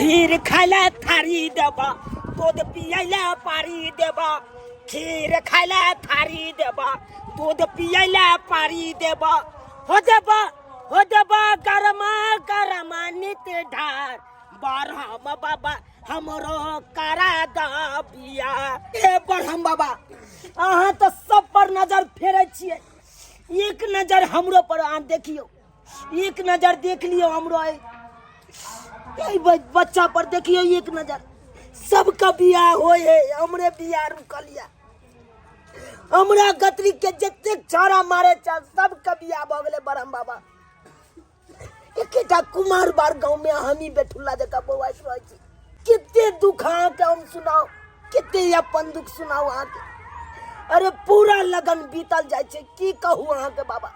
खीर खाय लए थारी देबा, दूध पियै लए पारी देबा। खीर खाय लए थारी देबा, दूध पियै लए पारी देबा। हो देबा, हो देबा गरमा गरमा नित ढार। बरहम बाबा हमरो करा द बिया। ए बरहम बाबा, अहाँ तऽ सब पर नजर फेरै छियै, एक नजर हमरो पर अहाँ देखियौ, एक नजर देख लियौ हमरो। एहि बच्चा पर देखियौ एक नजर। सबके बियाह होय है, हमरे बियाह रुकल या। हमरा गतरी के जतेक छौड़ा मारे छल सबके बियाह भऽ गेलै। बरहम बाबा, एकेटा कुमार बार गाँव में हमी बेठुल्ला जकाँ बौआइत रहै छी। कते दुख अहाँके हम सुनाउ, कते अपन दुख सुनाउ अहाँके। अरे पूरा लगन बीतल जाइ छै, की कहू अहाँके बाबा।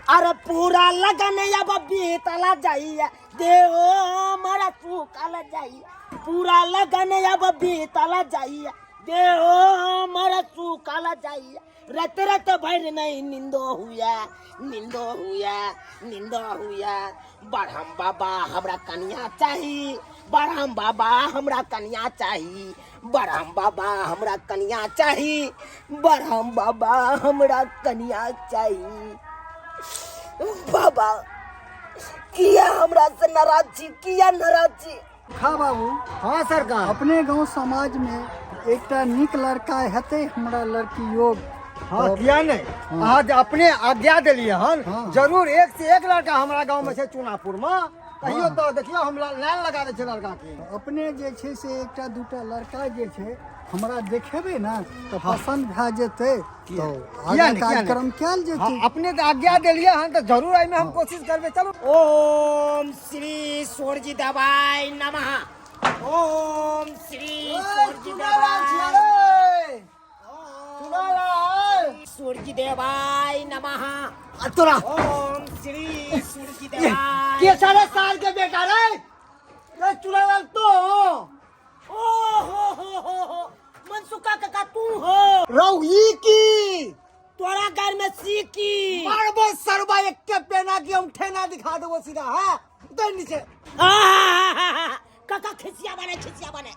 अरे पूरा लगन अब बीतल जाइए, देहो हमारा सूखल जाइए। पूरा लगन अब बीतल जाइए, देहो हमारा सूखल जाइए। रात रात भर नहीं नींदो हुआ, नींदो हुआ, नींदो हुआ। बरहम बाबा हमरा कनिया चाही, बरहम बाबा हमरा कनिया चाही, बरहम बाबा हमरा कनिया चाही, बरहम बाबा हमरा कनिया चाही। बाबा किया हमरा से नाराज छी, किया नाराज छी? खा बाबू। हाँ सरकार। अपने गांव समाज में एकटा नीक लड़का हेतै हमरा लड़की योग। हाँ किया नहीं, अहाँ जे अपने आज्ञा देलियै हन, जरूर एक से एक लड़का हमरा गांव में छै चुनापुर में। कहियो तो देखियो हम लाइन लगा दै छै लड़का के। अपने जे छै से एकटा दूटा लड़का जे छै हमरा देखेबै ने तऽ पसन्द भए जेतै तऽ किया आगाँ नहि, किया नहि? कार्यक्रम कयल जेतै। हाँ, अपने तऽ आज्ञा देलियै हन तऽ जरूर एहिमे हम कोशिश करबै। चलू। ओम श्री सूर्य देवाय नमः। ओम श्री सूर्य देवाय, सूर्य देवाय नमः। तोरा ओम श्री सूर्य देवाय। के सारे साल के बेटा रे, रे चुनाव तो ओ हो हो हो हो, मनसुखा काका तू हो। रौही की तोरा घर में सीकी मारबो सरबा एक के पेना की हम ठेना दिखा देबो सीधा। है उतर नीचे। आहाहाहा, काका खिसिया बने, खिसिया बने।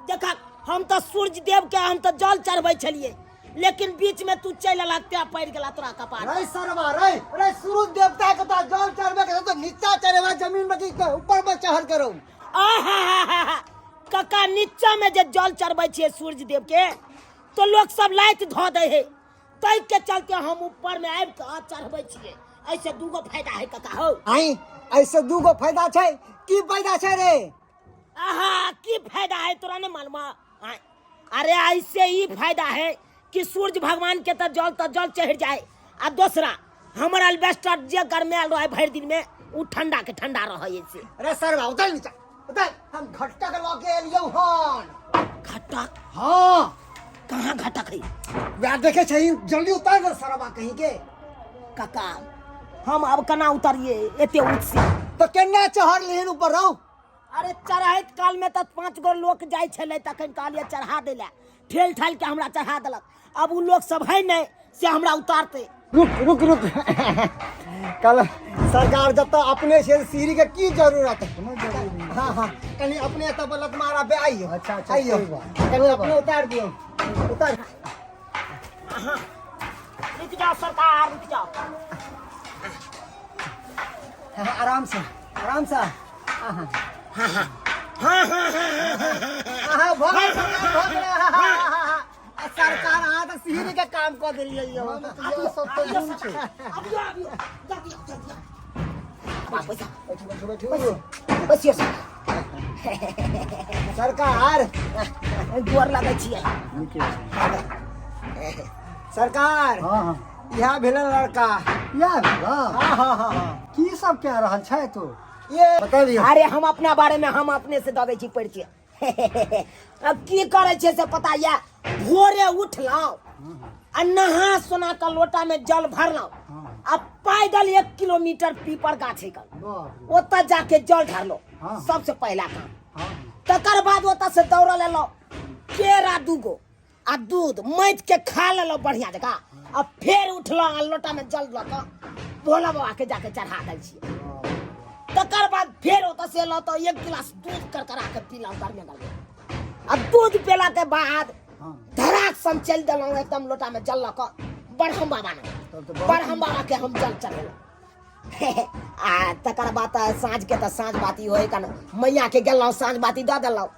देखा हम तो सूर्य देव के हम तो जल चढ़बै छलिए, लेकिन बीच में तू चलि अला तें पड़ि गेला तोरा कपार। रे सरबा रे, रे सूरज देवता के तो जल चढ़बे के तो नीचा चढ़ेबा जमीन में की ऊपर में चढ़ के रहू। आहाहाहा, काका नीचा में जे जल चढ़बै छियै सूर्य देव के तो लोग सब लाइट धऽ दै है, तै के चलते हम ऊपर में आबि कऽ चढ़बै छियै। ऐसे दूगो फायदा है काका हो। आई ऐसे दूगो फायदा छै, की फायदा छै रे? आहा की फायदा है तोरा नहीं मालूम? आय, अरे ऐसे ही फायदा है कि सूर्य भगवान के तो जल तो जल चढ़ जाए, आ दूसरा हमर अल्बेस्टर जे गरमायल रहे भरि दिन में उ ठंडा के ठंडा रहे ऐसे। अरे सरवा उतर नीचा उतर, हम घटक लऽ के एलियौ हन। घटक? हाँ। कहाँ घटक है? वएह देखे छही, जल्दी उतर ने सरवा कहीं के। काका हम अब केना उतरिए एते ऊँच से? तो केना चढ़ लिहन ऊपर रहो? अरे चढ़ैत काल में तऽ 5 गो लोक जाइ छलै तखन कहलियै चढ़ा दै लए, ठेल ठाल के हमरा चढ़ा देलक। अब उ लोक सब है नहीं से हमरा उतारते। रुक रुक रुक, कल सरकार जब तक अपने से सीढ़ी के की जरूरत है? कोनो जरूरी नहीं। हाँ हाँ, कहीं अपने तब लत मारा बे आइयो। अच्छा, अच्छा, आइयो। कोई बात। कहीं अपने उतार दियो, उतार। हाँ, रुक जाओ सरकार, रुक जाओ। हाँ, आराम से, आराम से। हाँ हाँ हाँ हाँ हाँ हाँ, भऽ गेल, भऽ गेल। हाँ, हाँ, हाँ, हाँ। आ सरकार अहाँ तऽ सीढ़ी के काम कऽ देलियै यौ। इएह सब तऽ गुण छै। अबियो अबियो, जा दियो, जा दियो। पैसा। बैठू बैठू बैठू। बसियो। सरकार गोर लगै छियै। नीके छै। सरकार। हाँ हाँ। इएह भेलै लड़का। इएह भेला? हाँ हाँ हाँ हाँ। की सब कए रहल छै तू? ये बतबियौ। अरे हम अपना बारे में हम अपने से दऽ दै छी परिचय। अब की करै छै से पता या? भोरे उठलहुँ आ नहा सोना के लोटा में जल भरलहुँ आ पैदल 1 किलोमीटर पीपर गाछ है बाप रे। ओतऽ जाके जल ढारलहुँ। सबसे पहला काम। तकर बाद ओतऽ से दौड़ल एलहुँ, केरा 2 आ दूध मथि के खा लेलहुँ बढ़िया जकाँ, आ फेर उठलहुँ आ लोटा में जल लऽ कऽ भोला बाबा के जाके चढ़ा दै छियै। तकर तकर बाद फेर ओतऽ से एलहुँ तऽ एक गिलास दूध करकरा के पीलहुँ गरमे गरमे आ दूध पीला के बाद हँ धराक सन चलि देलहुँ एकदम लोटा में जल लऽ कऽ ब्रह्म बाबा ने तब तऽ बहुत ब्रह्म बाबा के हम जल चढ़ेलहुँ आ तकर बाद तऽ साँझ के तऽ साँझ बाती होइ कन मैया के गेलहुँ साँझ बाती दऽ देलहुँ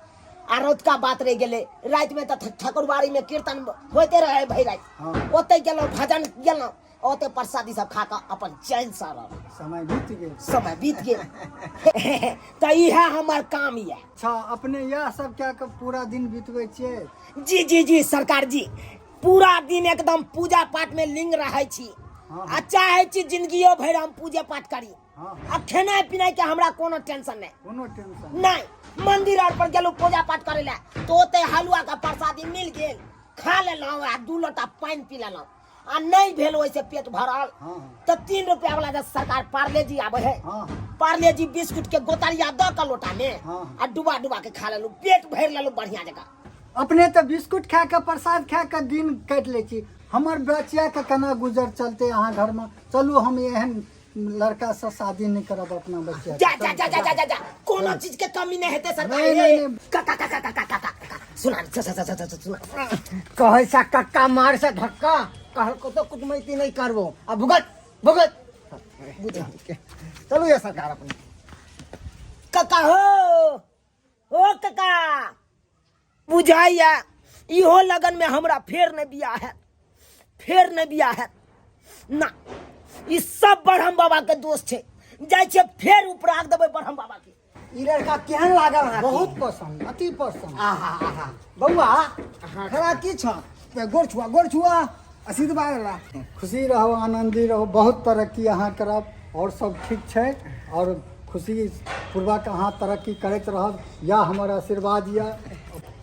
आ रौतका बात रहि गेलै रातिमे तऽ ठाकुरबाड़ी में कीर्तन होइते रहै भरि राति हँ। ओतहि गेलहुँ भजन गेलहुँ ओतहि प्रसादी सब खा कऽ अपन चैनसँ रहलहुँ समय बीत गेल। समय बीत गेल। तऽ इएह हमर काम यऽ। अच्छा, अपने इएह सब कए कऽ पूरा दिन बितबै छियै? जी जी जी सरकार जी, पूरा दिन एकदम पूजा पाठ में लिंग रहै छी। हँ। आ चाहै छी जिंदगियो भरि हम पूजे पाठ करी। हँ। आ खेनाइ पिनाइ के हमरा कोनो टेंशन नहि। कोनो टेंशन नहि। मंदिर आर पर गेलहुँ पूजा पाठ करै लए तऽ ओतै हलुआ के प्रसादी मिल गेल, खा लेलहुँ आ 2 लोटा पानि पी लेलहुँ। आ नहि भेल ओहिसे पेट भरल हँ। तऽ 3 रुपया वाला जे सरकार पार्ले जी आबै है, हँ। पार्ले जी बिस्कुट के गोतरिया दऽ कऽ लोटा में हँ। आ डुबा डुबा के खा लेलहुँ, पेट भरि लेलहुँ बढ़िया जकाँ। अपने तऽ बिस्कुट खा कऽ प्रसाद खा कऽ दिन काटि लै छी, हमर बचिया के केना गुजर चलतै अहाँ घरमे? चलू, हम एहन लड़का से शादी नहीं करब अपना बच्चा। जा जा जा जा जा जा जा, कोनो चीज के कमी नहीं हेतै सरकार। नहीं, नहीं, नहीं। काका काका काका काका काका, सुना सुना सुना सुना सुना। कहै सा कक्का मार से धक्का, कहलको तो कुटमैती नहीं करबो। आ भुगत भुगत चलू ये सरकार अपने। काका हो ओ काका, बुझाइया इहो लगन में हमरा फेर नहीं बियाह है, फेर नहीं बियाह है ना। ई सब ब्रह्म बाबा के दोष छै। जाइ छियै फेर उपराग देबै ब्रह्म बाबा के। ई लड़का केहन लागल अहाँके? बहुत पसंद, अति पसंद। आहा आहा बौआ, खरा की छ? गोर छुआ, गोर छुआ, आशीर्वाद ला। खुशी रहो, आनंदी रहो, बहुत तरक्की अहाँ करब और सब ठीक छै और खुशी पूर्वक अहाँ तरक्की करैत रहब, यह हमर आशीर्वाद यऽ।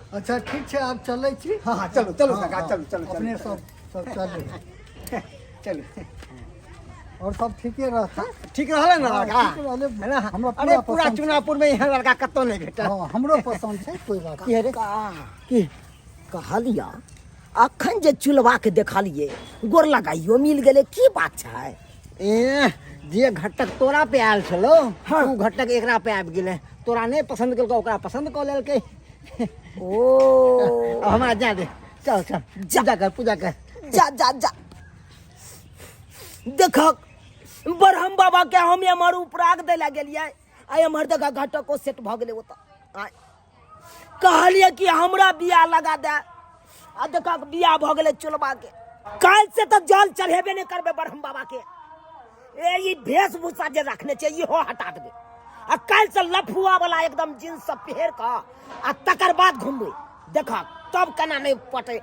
अच्छा ठीक छै, आब चलै छी। हाँ, हाँ, चलू, चलू, हाँ, काका, हाँ, चलू, चलू, चलू, अपने चलू। सब चलू। चलू। और सब ठीके रहतै? ठीक रहलै ने हाँ, लड़का? ठीक रहलै। है ना? हमरा अरे पूरा पूरा पसंद छै। चुनापुर में एहन लड़का कतौ नहीं भेटल। हाँ, हमरो पसंद छै, कोई बात की रे? की कहलिया अखन जे चुलवा के देखलिए गोर लगाइयो मिल गेलै, की बात छै? ए जे घटक तोरा पे आयल छलो, हाँ। उ घटक एकरा पे आबि गेलै। तोरा नहीं पसंद केलकै, ओकरा पसंद कऽ लेलकै। ओ अब हमरा जा दे, चल चल, जा। पूजा कर, पूजा कर। जा जा जा, देखक ब्रह्म बाबा के हम एम्हर उपराग दै लए गेलियै आ एम्हर देखा घटको सेट भऽ गेलै ओतऽ। आँय, कहलियै कि हमरा बियाह लगा दे आ देखक बियाह भऽ गेलै चोलबा के। काल्हि से तऽ जल चढ़ेबे नहि करबै ब्रह्म बाबा के। ए ई वेशभूषा जे रखने छै इहो हटा देबै आ काल्हि से लफुआ वाला एकदम जींस सब पहिर कऽ आ तकर बाद घुमबै, देखक तब केना नहि पटे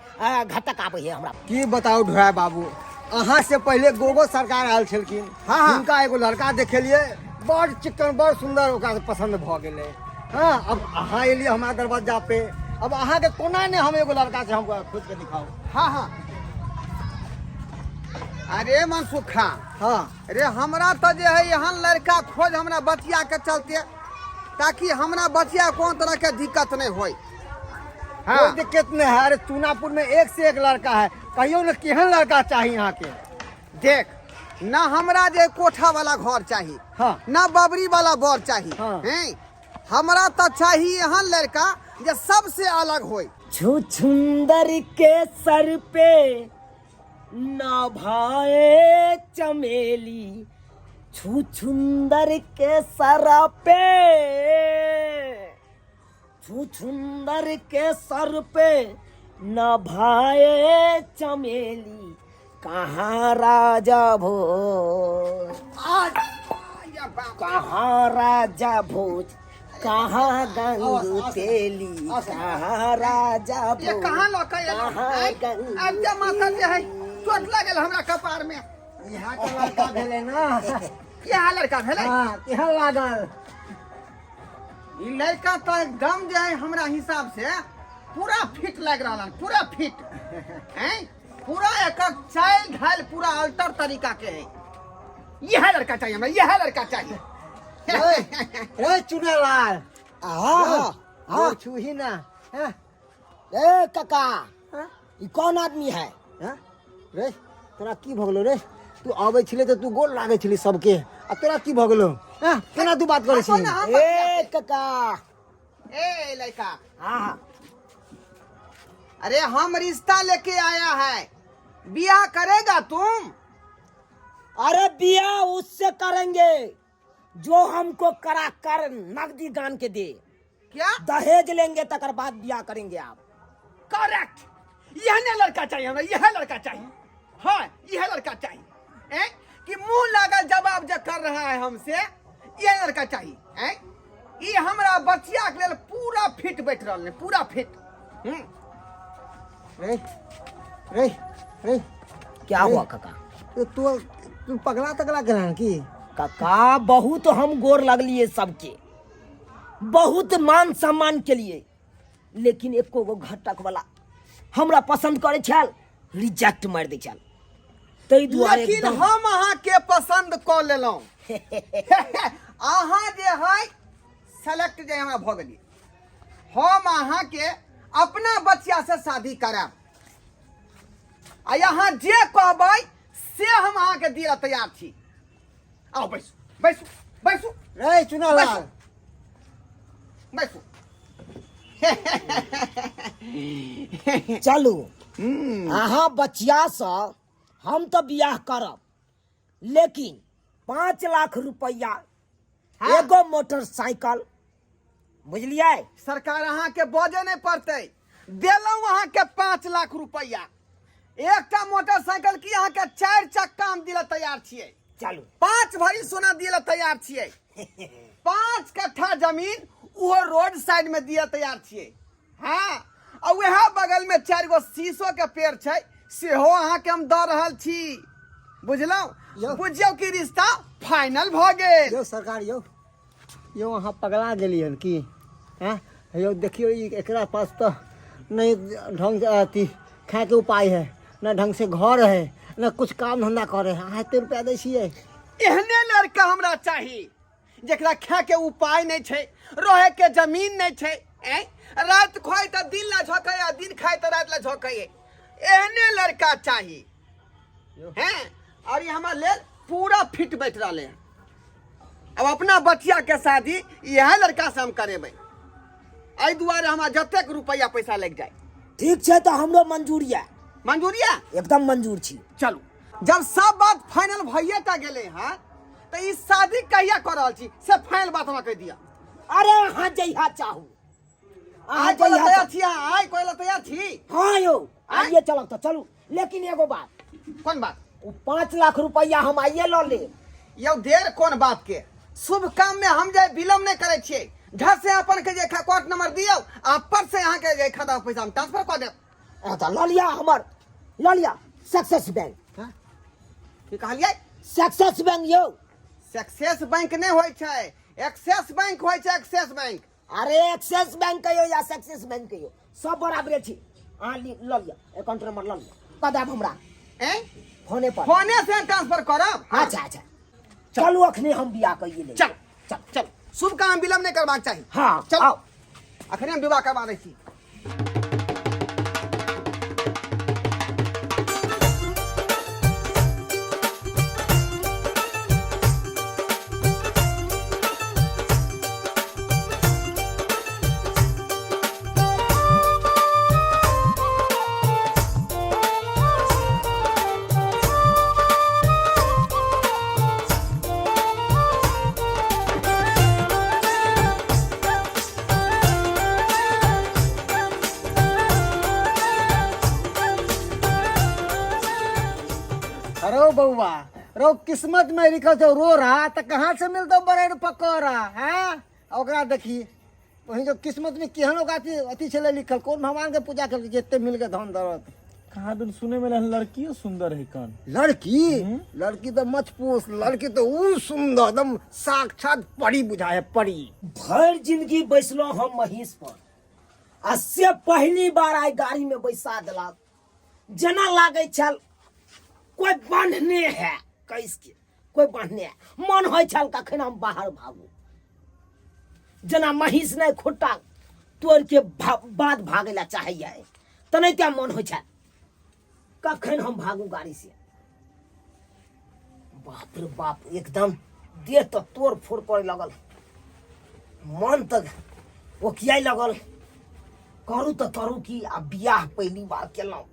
घटक आबै है हमरा। की बताउ ढोरा बाबू, अहाँ से पहले गोगो सरकार आयल छलखिन। हाँ, हाँ। हुनका एगो लड़का देखेलिए, बड़ चिकन बड़ सुंदर, ओकरा से पसंद भऽ गेलै। हाँ, अब अहाँ एलिए हमरा दरवाजा पे, अब अहाँ के कोना ने हम एगो लड़का से हम खोज के दिखाऊ। हाँ हाँ, अरे मनसुखा। हाँ। अरे हमरा तो जे है एहन लड़का खोज हमरा बचिया के चलते, ताकि हमरा बचिया कोन तरह के दिक्कत नहीं होय। हाँ। कोई दिक्कत नहीं है। अरे चुनापुर में एक से एक लड़का है, कहियो ने केहन लड़का चाहिए यहाँ के? देख ना हमरा जे कोठा वाला घर चाहिए, हाँ। ना बबरी वाला बर चाहिए। हाँ। हैं? हमरा तो चाहिए एहन लड़का जे सबसे अलग होय। छुछुंदर के सर पे ना भाए चमेली, छुछुंदर के सर पे, छुछुंदर के सर पे न भाए चमेली, कहाँ राजा भोज, कहाँ राजा भोज, कहाँ गंगू तेली, कहाँ राजा ये भोज, कहाँ लऽ के एलहुँ? कहाँ आँय? गंगू आब जे माथा जे है चोट लागल हमरा कपार में। यहाँ के लड़का भेलै ना? इएह लड़का भेलै? हाँ, केहन लागल? ई लड़का तो एकदम जे है हमरा हिसाब से पूरा फिट लागि रहल हन, पूरा फिट हैं, पूरा एकर चाल ढाल पूरा अल्टर तरीका के है। यह लड़का चाहिए हमरा, यह लड़का चाहिए। रे, रे चुनालाल। हाँ, हाँ, छूही ना। हाँ? ए काका, हाँ? ई कौन आदमी है? हाँ? रे तोरा की भऽ गेलौ रे? तू आबै छलै तऽ तू गोर लागै छली सबके आ तोरा की भऽ गेलौ हँ केना तू बात करै हटो छी ना, हम ए काका ए लड़का हाँ हाँ अरे हम रिश्ता लेके आया है बियाह करेगा तुम अरे बियाह उससे करेंगे जो हमको करा कर नकदी दान के दे क्या दहेज लेंगे तकर बाद बियाह करेंगे आप करेक्ट यह ने लड़का चाहिए हमरा यह लड़का चाहिए हाँ यह लड़का चाहिए ए? कि मुंह लागल जवाब जो कर रहा है हमसे यह लड़का चाहिए ए? ई हमरा बचिया के लेल पूरा फिट बैठ रहल ने पूरा फिट हम्म रे रे रे क्या हुआ काका तो तू तू पगला तगला गेल हन की काका बहुत हम गोर लगलिए सबके बहुत मान सम्मान के लिए लेकिन एको गो घटक वाला हमरा पसंद करे छल रिजेक्ट मारि दै छल ताहि दुआरे लेकिन एकदम- हम अहाँ के पसंद कऽ लेलहुँ अहाँ जे है सेलेक्ट जे हमरा भऽ गेलियै हम अहाँ के अपना बचिया से शादी करायब आ अहाँ जे कहबै से हम अहाँ के दिअ तैयार छी आउ बैसू बैसू बैसू रे चुनालाल बैसू चलू अहाँ बचिया से हम तऽ बियाह करब लेकिन 5 लाख रुपया एगो मोटरसाइकिल बुझलियै सरकार अहाँके बजै नहि पड़तै देलहुँ अहाँके 5 लाख रुपैआ एकटा मोटरसाइकिल की अहाँके चारि चक्का हम दिला तैयार छियै चलू 5 भरी सोना दिला तैयार छियै 5 कट्ठा जमीन ओहो रोड साइड में दिया तैयार छियै हाँ आ वएह बगल में चारि गो शीशो के पेड़ छै सेहो अहाँके हम दऽ रहल छी बुझलहुँ यौ। बुझियौ कि रिश्ता फाइनल भऽ गेल यौ सरकार यौ यौ अहाँ पगला गेलियै हन की हैं यौ देखियौ ई एकरा पास तऽ नहि ढंग से अथी खायके उपाय है न ढंग से घर है न कुछ काम धंधा करे है अहाँ एते रुपया दै छियै एहने लड़का हमरा चाही जेकरा खाय के उपाय नहीं छै रहे के जमीन नहीं छै ऐं रात खाय तऽ दिन ला झोंकै आ दिन खाय तऽ रात ला झोंकै एहने लड़का चाही हैं और ये हमारे लेल पूरा फिट बैठ रहा है अब अपना बचिया के शादी इएह लड़का से हम करेबै एहि दुआरे हमरा जतेक रुपैआ पैसा लागि जाए ठीक छै तऽ हमरो मंजूर यऽ मंजूर यऽ एकदम मंजूर छी चलू जब सब बात फाइनल भइए टा गेलै हँ तऽ ई शादी कहिया कऽ रहल छी से फाइनल बात हमरा कहि दिअ अरे अहाँ जहिया चाहू अहाँ आइ कोइ जहिया तैयार चाहू। छी अहाँ? आइ कोइ तैयार छी हाँ यौ आइए चलब तऽ चलू लेकिन एगो बात कोन बात ओ 5 लाख रुपैआ हम आइए लऽ लेब यौ देर कोन बात के शुभ काम में हम जे विलम्ब नहीं करे छियै झट से अपन के जे अकाउंट नंबर दियौ आ पर से अहाँ के जे खाता पैसा हम ट्रांसफर कऽ देब अच्छा लऽ लिअ हमर लऽ लिअ सक्सेस बैंक हाँ? की कहलियै सक्सेस बैंक यौ सक्सेस बैंक नहि होइ छै एक्सेस बैंक होइ छै एक्सेस बैंक अरे एक्सेस बैंक कहियो या सक्सेस बैंक कहियो सब बराबरे छी अहाँ लऽ लिअ अकाउंट नंबर लऽ लिअ कऽ देब हमरा ए फोने पर फोने से ट्रांसफर करब अच्छा अच्छा चलू अखने हम बियाह कइए लेब चल चल चल शुभ काम विलम्ब नहि करबाक चाही हाँ चल आओ अखने हम विवाह करबा दै छी अरे बउआ रो किस्मत में लिखल छौ रोड़ा तऽ कहाँ से मिलतौ ब्रेड पकौड़ा हैं आ ओकरा देखी वही जो किस्मत में केहन ओकरा अथी अथी छलै लिखल कोन भगवान के पूजा केलकै जे एते मिल के धन दौलत कहाँ दिन सुने में रहल लड़कियों सुंदर है कन लड़की लड़की तऽ मत पूछ लड़की तऽ ऊ सुंदर एकदम साक्षात परी बुझाय है परी भरि जिंदगी बैसलहुँ हम महीष पर आ से पहली बार आइ गाड़ी में बैसा देलक जेना लागै छल कोई बान्हने है कैस के कोई बान्हने है मन होइ छल कखन हम बाहर भागू जेना महीष नहि खुट्टा तोड़ के बाद भागै लए चाहैया तेनाहिते मन होइ छल कखन हम भागू गाड़ी से बाप रे बाप, एकदम देह तऽ तोड़ फोड़ करे लगल, मन तऽ ओकियाइ लगल। करू तऽ करू की, आ बियाह पहली बार केलहुँ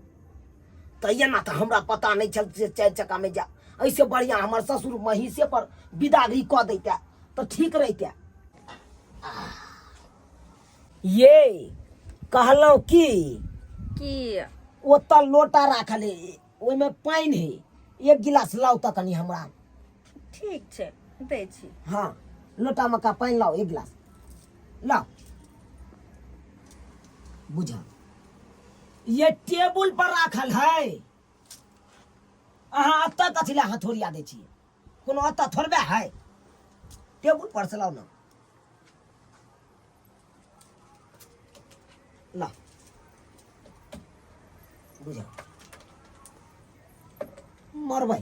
तऽ एना तऽ हमरा पता नहि छल से चारि चक्कामे जा। एहिसँ बढ़िआँ हमर ससुर महीसे पर विदागरी कऽ दैते तऽ ठीक रहिते। ये कहलहुँ की की ओतऽ लोटा राखल है, ओहिमे पानि है, एक गिलास लाउ तऽ कनि हमरा। ठीक छै, दै छी। हाँ, लोटामे का पानि लाउ, एक गिलास लाउ। बुझ, ये टेबुल पर राखल है, अहाँ एतऽ कथी लए हथौड़िया दै छियै? कोनो एतऽ थोड़बे है, टेबुल पर से लाउ ने। ला, बुझ, मरबै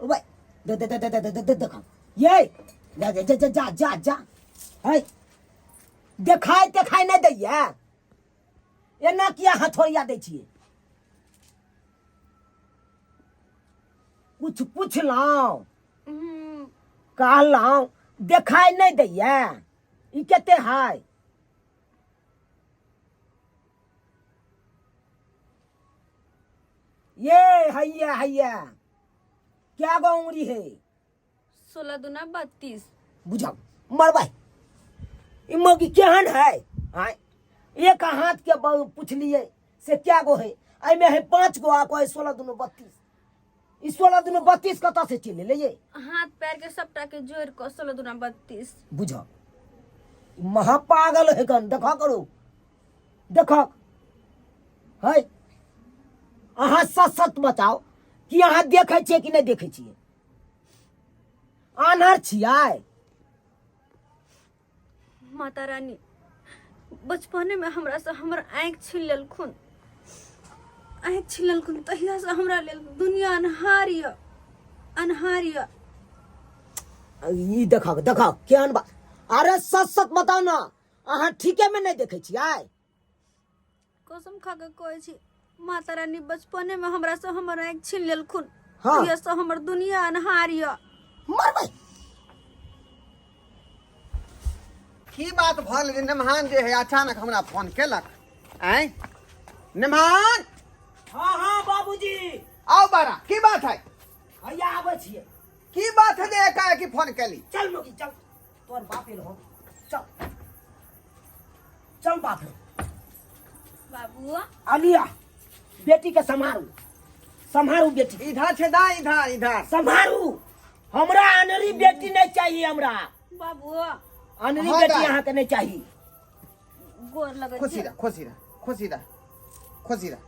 ओबै दे दे दे दे दे दे दे देखा ये जा जा जा जा जा जा है देखाय देखाय नहि दैया। एना किया हथौड़िया दै छियै? कुछ पुछलहुँ, कहलहुँ देखाय नहि दैया, ई कते है? ये हैया हैया क्या गो उंगली है? 16 दूना 32। बुझाओ, मरबै ई मौगी केहन है? आँय, एक हाथ के पुछलियै से क्या गो है, एहिमे है 5 गो, आ कहे 16 दूनो 32। ई 16 दूनो 32 कतऽ से चलि एलै ये? हाथ पैर के सबटा के जोड़ कऽ 16 दूना 32। बुझ, महा पागल है कन। देखा करू, देखो है, अहाँ सच सच बताओ कि अहाँ देखै छियै कि नहि देखै छियै? आन्हर छियै? माता रानी बचपने में हमरा से हमर आँखि छीन लेलखुन, आँखि छीन लेलखुन, तहिया से हमरा लेल दुनिया अन्हार यऽ, अन्हार यऽ। ई देखक देखक केहन बात। अरे सच सच बताउ ने, अहाँ ठीके में नहि देखै छियै? कसम खा के कहै छी माता रानी, बचपने में हमरा से हमर आँखि छीन लेलखुन, हाँ। तहिया से हमर दुनिया अन्हार यऽ। मरबै। की बात भऽ गेल निमहान जे है अचानक हमरा फोन केलक? आँय निमहान। हाँ हाँ बाबूजी। आओ बारा, की बात है? हैया आबै छियै। की बात है जे एकाएकी फोन केली? चल मोगी चल, तोर बाप एलो हन, चल चल बाप रे। बाबू आलिया, बेटी के सम्हारू, सम्हारू बेटी। इधर छे दा, इधर इधर सम्हारू। हमरा अनरी बेटी नहीं चाहिए हमरा। बाबू अनरी हाँ बेटी दाई। अहाँ के नहीं चाहिए। गोर लगै खुशी छी। रह, खुशी रह, खुशी रह, खुशी रह।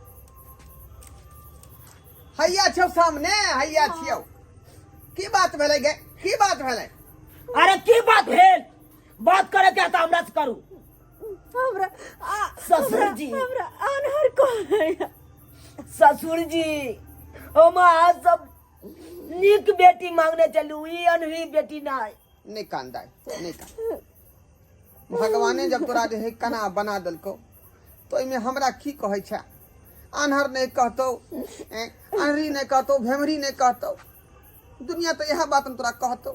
हैया छौ सामने, हैया छियौ। की बात भेलै गे, की बात भेलै? अरे की बात भेल? बात करे के तऽ हमरा से करू। हमरा ससुर हमरा- जी। हमरा अनहर कहै। ससुर जी, हम अहाँ सब नीक बेटी मांगने चलू, ई अनरी बेटी नहीं। नहि कान दाइ, नहि कान। भगवाने जब तोरा जे है कना बना देलकौ तो ओहिमे हमरा की कहै छै? आन्हर नहि कहतौ, अनरी नहि कहतौ, भेमरी नहि कहतौ, दुनिया तऽ इएह बात हम तोरा कहतौ।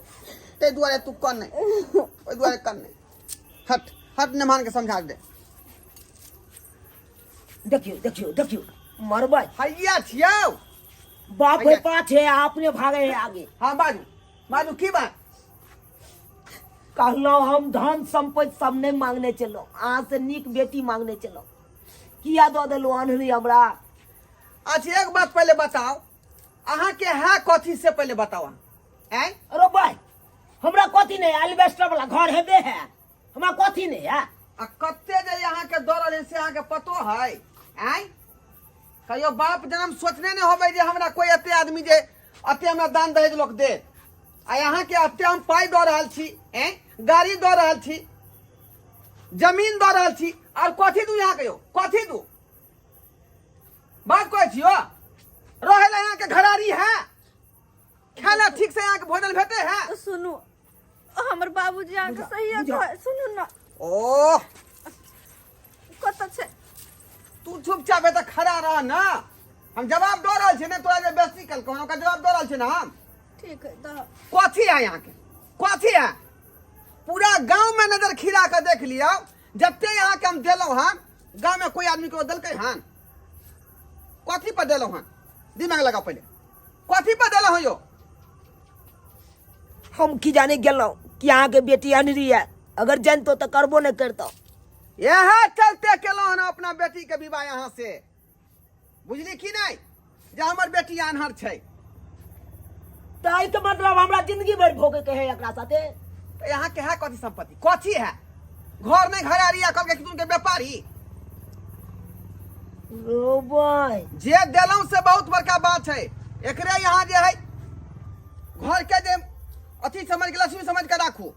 ताहि दुआरे तू कन नहि, ओहि दुआरे कन नहि। हट हट, नेमान के समझा दे। देखियो देखियो देखियो, मरबै। हैया छियौ। बाप है हैया। पाछे, आपने भागे है आगे। हाँ बाजू बाजू, की बात? कहलहुँ हम धन संपत्ति सब नहीं मांगने चलो, अहाँ से नीक बेटी मांगने चलो, किया दऽ देलहुँ अनहरी हमरा? अच्छा एक बात पहले बताओ, अहाँ के है कथी से पहले बताओ अहाँ। आँय? अरे भाई, हमरा कथी नहीं, एल्बेस्टर वाला घर हेबे है, हमरा कथी नहीं है। आ कते जे अहाँ के दऽ रहल है से अहाँ के पतो है? आँय? कहियो बाप जन्म सोचने नहीं होबै जे हमरा कोई एते आदमी जे एते हमरा दान दहेज लोक देत। आ अहाँ के एते हम पाइ दऽ रहल छी, आँय, गाड़ी दऽ रहल छी, जमीन दऽ रहल छी, और कथी दू अहाँ के यौ? कथी दू? बात कहै छी यौ, रहै लए अहाँ के घरारी है, खाय लए ठीक से अहाँ के भोजन भेटै है। सुनू हमर बाबूजी अहाँके सही कहै, सुनू ना। ओह कतऽ छै? तू चुपचाप एतऽ खड़ा रह ना। हम जवाब दऽ रहल छियै ने तोरा जे बेसी केलकौ हन ओकर जवाब दऽ रहल छियै ने हम। ठीक है दऽ। कथी है अहाँके, कथी है? पूरा गाँव में नजर खिरा के देख लियौ, जते अहाँके हम देलहुँ हन गाँव में कोई आदमी के देलकै हन? कथी पर देलहुँ हन? दिमाग लगाओ पहिले, कथी पर देलहुँ यौ? हम की जाने गेलहुँ कि अहाँके बेटी अनरी है, अगर जानतो तऽ करबो नहि करतो। इएह चलते केलहुँ हन अपना बेटी के विवाह यहाँ से, बुझली कि नहि, जे हमर बेटी आन्हर छै। तऽ एहिके मतलब हमरा जिंदगी भरि भोगे के है एकरा साथे? तऽ यहाँ के है कथी संपत्ति, कथी है? घर नहीं घरारी आ कहलकै कि के व्यापारी। रो भाई, जे देलहुँ से बहुत बड़का बात है। एकरे यहाँ जे है घर के जे अथी समझ के लक्ष्मी समझ के राखू।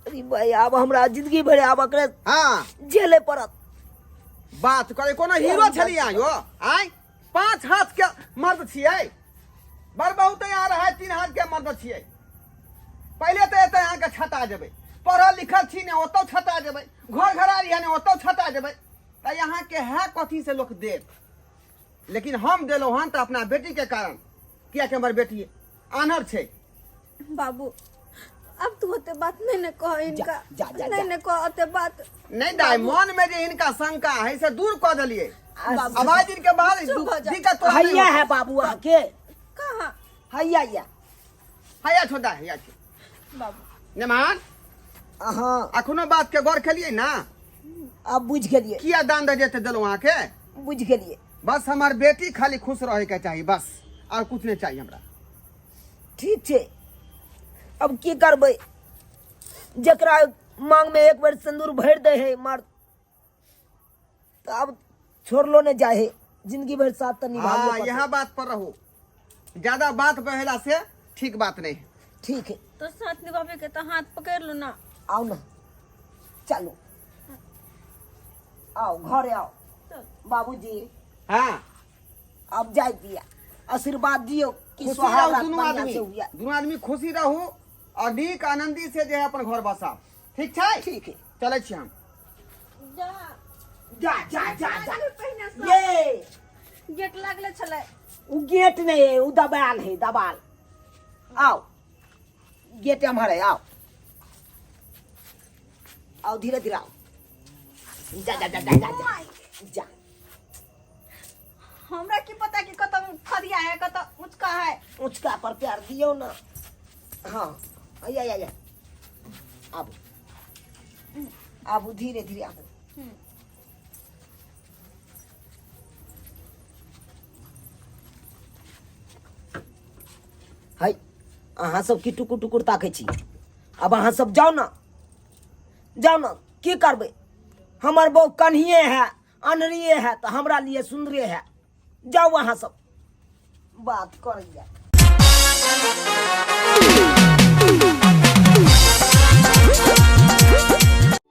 अरे भाई, आब हमरा जिंदगी भरि आब एकरे हाँ झेले पड़त। बात करे कोनो हीरो छलियै अहाँ यो? आँय 5 हाथ के मर्द छियै, बड़ बहुत यहाँ रहै 3 हाथ के मर्द छियै। पहिले तऽ एतऽ अहाँके छता जेबै, पढ़ल लिखल छी ने ओतौ छता जेबै, घर घरारी है ने ओतौ छता जेबै, तऽ अहाँके है कथी से लोक देत? लेकिन हम देलहुँ हन तऽ अपना बेटी के कारण, कियाकि हमर बेटी आन्हर छै। बाबू अब तू ओते बात नहीं ने कह इनका, जा, जा, नहीं जा। ने कह ओते बात नहीं दाई, मन में जे इनका शंका है से दूर कऽ देलियै। बाबू। अब आइ दिन के बाद चुप हो जा। दिक्कत तोरा नहीं हैया होतौ। है बाबू अहाँके। कहाँ? हैया या। हैया छौ दाई, हैया छौ। बाबू। नेमान। हाँ। अखनो बात के गौर केलियै ना? अब बुझ गेलियै। किया दान दे जेते देलहुँ अहाँके? बुझ गेलियै। बस हमार बेटी खाली खुश रहे के चाही, बस और कुछ नहीं चाहिए हमरा। ठीक छै, अब की करबै? जकरा मांग में एक बेर सिंदूर भरि दे है मर्द, तऽ आब छोड़लो नहीं जाए है, जिंदगी भर साथ तऽ निभाबे हाँ, पड़तै। यह बात पर रहो, ज्यादा बात बहेला से ठीक बात नहीं है। ठीक है। तो साथ निभावे के तो हाथ पकड़ लो ना। आओ ना, चलो आओ घरे आओ। चल। बाबूजी। हाँ। अब जाए दिया, आशीर्वाद दियो कि खुशी सुहाग रहू रात दुनू बढ़िया आदमी, से हुआ। दुनू आदमी खुशी रहू और नीक आनंदी से जे है अपन घर बसाओ। ठीक छै? ठीक है। चलै छी हम। जा। जा, जा, जा, जा। पहिने से। ये। गेट लागले छलै। उ गेट नहीं है, उ दबाल है, दबाल। आओ गेट हमारे है, आओ आओ धीरे धीरे आओ। जा, जा, जा, जा, जा, जा, जा। हमरा की पता कि कत खदिया है कत ऊंचका है। ऊंचका पर प्यार दियो ना। हाँ, आया, आया, आया। आबू। आबू, धीरे धीरे आबू। हाय, अहाँ सब की टुकुर टुकुर ताकै छी? अब अहाँ सब जाओ ना, जाओ ना, की करबै? हमर बहू कन्हिए है, अनरिए है, तऽ हमरा लिए सुन्दरे है। जाओ अहाँ सब बात करैया।